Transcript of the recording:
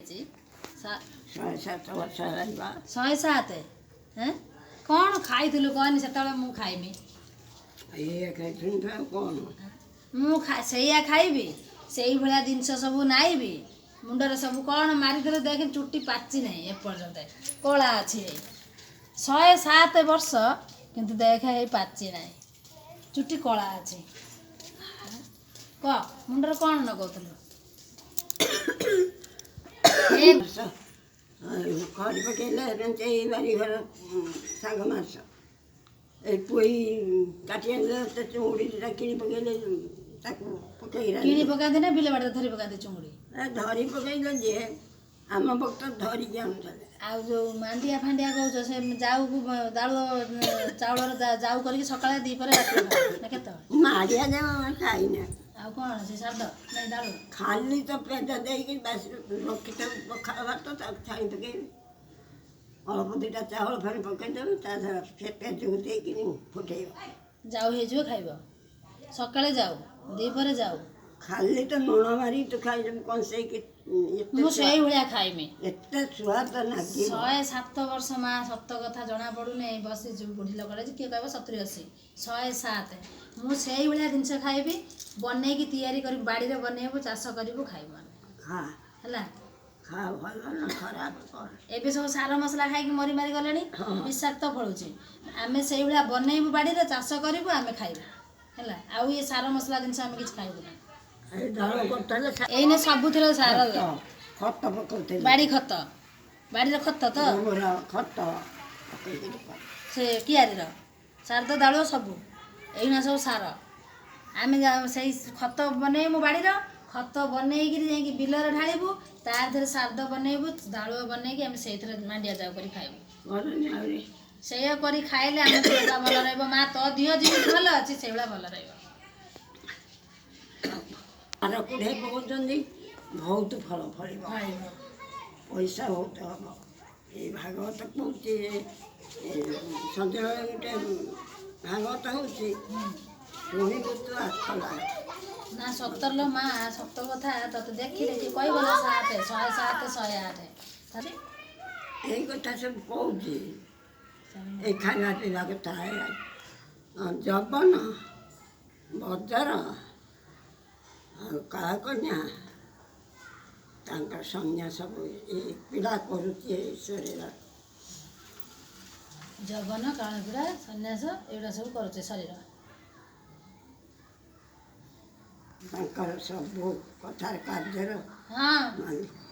107 ବର୍ଷ ହେଲାଣି ବା। 107। ହେଁ, କ'ଣ ଖାଇଥିଲୁ କହନି ସେତେବେଳେ? ମୁଁ ଖାଇମି। ଏଇଆ ଖାଇଥିଲି ତ, ଆଉ କ'ଣ? ମୁଁ ସେଇଆ ଖାଇବି, ସେଇଭଳିଆ ଜିନିଷ ସବୁ ନାଇବି। ମୁଣ୍ଡରେ ସବୁ କ'ଣ ମାରିଥିଲେ ଦେଖ, ଚୁଟି ପାଚି ନାହିଁ ଏପର୍ଯ୍ୟନ୍ତ, କଳା ଅଛି। ହେଇ 107 ବର୍ଷ କିନ୍ତୁ ଦେଖ, ହେଇ ପାଚି ନାହିଁ ଚୁଟି, କଳା ଅଛି। କହ, ମୁଣ୍ଡରେ କ'ଣ ଲଗାଉଥିଲୁ? ଏ ମାସ ଖଡ଼ି ପକେଇଲେ ଏଇ ବାରିଘର ଶାଗ ମାସ, ଏଇ ପୋଇ କାଟି ଆଣିଲେ, ସେ ଚୁଙ୍ଗୁଡ଼ି ଦୁଇଟା କିଣି ପକେଇଲେ, ତାକୁ ପକେଇ କିଣି ରାନ୍ଧିଲେ। ପକାନ୍ତି ନା ବିଲ ବାଡ଼ିରେ ଧରି ପକାନ୍ତି ଚୁଙ୍ଗୁଡ଼ି? ଏ ଧରି ପକେଇଲେ ଯିଏ ଆମ ଭକ୍ତ ଧରିକି ଆଣୁଥିଲେ। ଆଉ ଯୋଉ ମାଣ୍ଡିଆ ଫାଣ୍ଡିଆ କହୁଛ, ସେ ଯାଉକୁ ଦାଳୁଅ ଚାଉଳର ଯାଉ କରିକି ସକାଳେ, ଦ୍ୱିପହରେ, ରାତିରେ ଖାଅ ନା କେତେବେଳେ? ମାଡ଼ିଆ ଯାଉ ଆମେ ଖାଇନା। ଆଉ କ'ଣ ସେ ସାଦ ନାଇଁ ଦାଳୁଅ? ଖାଲି ତ ପେଜ ଦେଇକି ବାସି ରଖିଥାଉ ପଖାଳ ଭାତ, ତାକୁ ଛାଣି ପକେଇବି, ଅଳ୍ପ ଦୁଇଟା ଚାଉଳ ଫେଣି ପକେଇଦେବୁ, ତା ଦେହରେ ସେ ପେଜକୁ ଦେଇକିନି ଫୁଟେଇବ। ଯାଉ ହେଇଯିବ, ଖାଇବ। ସକାଳେ ଯାଉ, ଦ୍ୱିପହରେ ଯାଉ। ଖାଲି ତ ଲୁଣ ମାରିକି ତୁ ଖାଇଦେବୁ କଂସେଇକି, ଏତେ ମୁଁ ସୁଆ- ସେଇଭଳିଆ ଖାଇମି। ଏତେ ସୁଆଦ ଲାଗିବ। 107 ବର୍ଷ ମା, ସତ କଥା ଜଣା ପଡୁନି। ବସିଛୁ ବୁଢ଼ୀ ଲୋକଟା ଯେ କିଏ କହିବ 70 80। 107। ମୁଁ ସେଇଭଳିଆ ଜିନିଷ ଖାଇବି, ବନେଇକି ତିଆରି କରିବି, ବାଡ଼ିରେ ବନେଇବୁ, ଚାଷ କରିବୁ, ଖାଇବୁ ଆମେ। ଖା। ହେଲା। ଖା, ଭଲ ନା ଖରାପ କର? ଏବେ ସବୁ ସାର ମସଲା ଖାଇକି ମରି ମାରି ଗଲେଣି। ହଁ। ବିଷାକ୍ତ ଫଳୁଛି। ଆମେ ସେଇଭଳିଆ ବନେଇବୁ, ବାଡ଼ିରେ ଚାଷ କରିବୁ, ଆମେ ଖାଇବୁ। ହେଲା, ଆଉ ଏ ସାର ମସଲା ଜିନିଷ ଆମେ କିଛି ଖାଇବୁ ନା। ଏଇ ଦଳ କରୁଥିଲେ ଏଇନେ ସବୁଥିରେ ସାର। ଖତ ଖତ ପକଉଥିଲେ। ବାଡ଼ି ଖତ, ବାଡ଼ିର ଖତ ତ। ଗୋବର ଖତ ପକେଇକିରି କର। ସେ କିଆରିର ସାର ଦାଳୁଅ ସବୁ, ଏଇନା ସବୁ ସାର। ଆମେ ସେଇ ଖତ ବନେଇବୁ, ବାଡ଼ିର ଖତ ବନେଇକିରି ଯାଇକି ବିଲରେ ଢାଳିବୁ, ତା ଦେହରେ ସାର ବନେଇବୁ, ଦାଳୁଅ ବନେଇକି ଆମେ ସେଇଥିରେ ମାଣ୍ଡିଆ ଯାଉ କରି ଖାଇବୁ। ଭଲନି ଆହୁରି। ସେଇଆ କରି ଖାଇଲେ ଆମ ଦେହ ଭଲ ରହିବ ମା। ତୋ ଦିହ ଯେମିତି ଭଲ ଅଛି, ସେଇଭଳିଆ ଭଲ ରହିବ। ସାର କୁଢ଼େଇ ପକଉଛନ୍ତି, ବହୁତ ଫଳ ଫଳିବ। ଫଳିବ। ପଇସା ବହୁତ ହବ। ଏଇ ଭାଗବତ କହୁଛି, ଏ ସନ୍ଧ୍ୟାବେଳେ ଗୋଟେ ଭାଗବତ ହେଉଛି, ଶୁଣିବୁ ତୁ ଆଖଲା। ନା, ସତର ଲୋ ମା, ସତ କଥା। ତତେ ଦେଖିଲେ କିଏ କହିବ ନା 7, 107, 108? ଏଇ କଥା ସବୁ କହୁଛି, ଏଇ ଖାଇବା ପିଇବା କଥା, ଯବନ ବଜାର ଆଉ କାଳକନ୍ୟା ତାଙ୍କର ସନ୍ନ୍ୟାସ ସବୁ ଏଇ ପୀଡ଼ା କରୁଛି ଏଇ ଶରୀର। ଜବନ, କାଳପୀଡ଼ା, ସନ୍ନ୍ୟାସ, ଏଗୁଡ଼ା ସବୁ କରୁଛେ ଶରୀର। ତାଙ୍କର ସବୁ କଥାର କାର୍ଯ୍ୟର ହଁ। ମାଲିକ।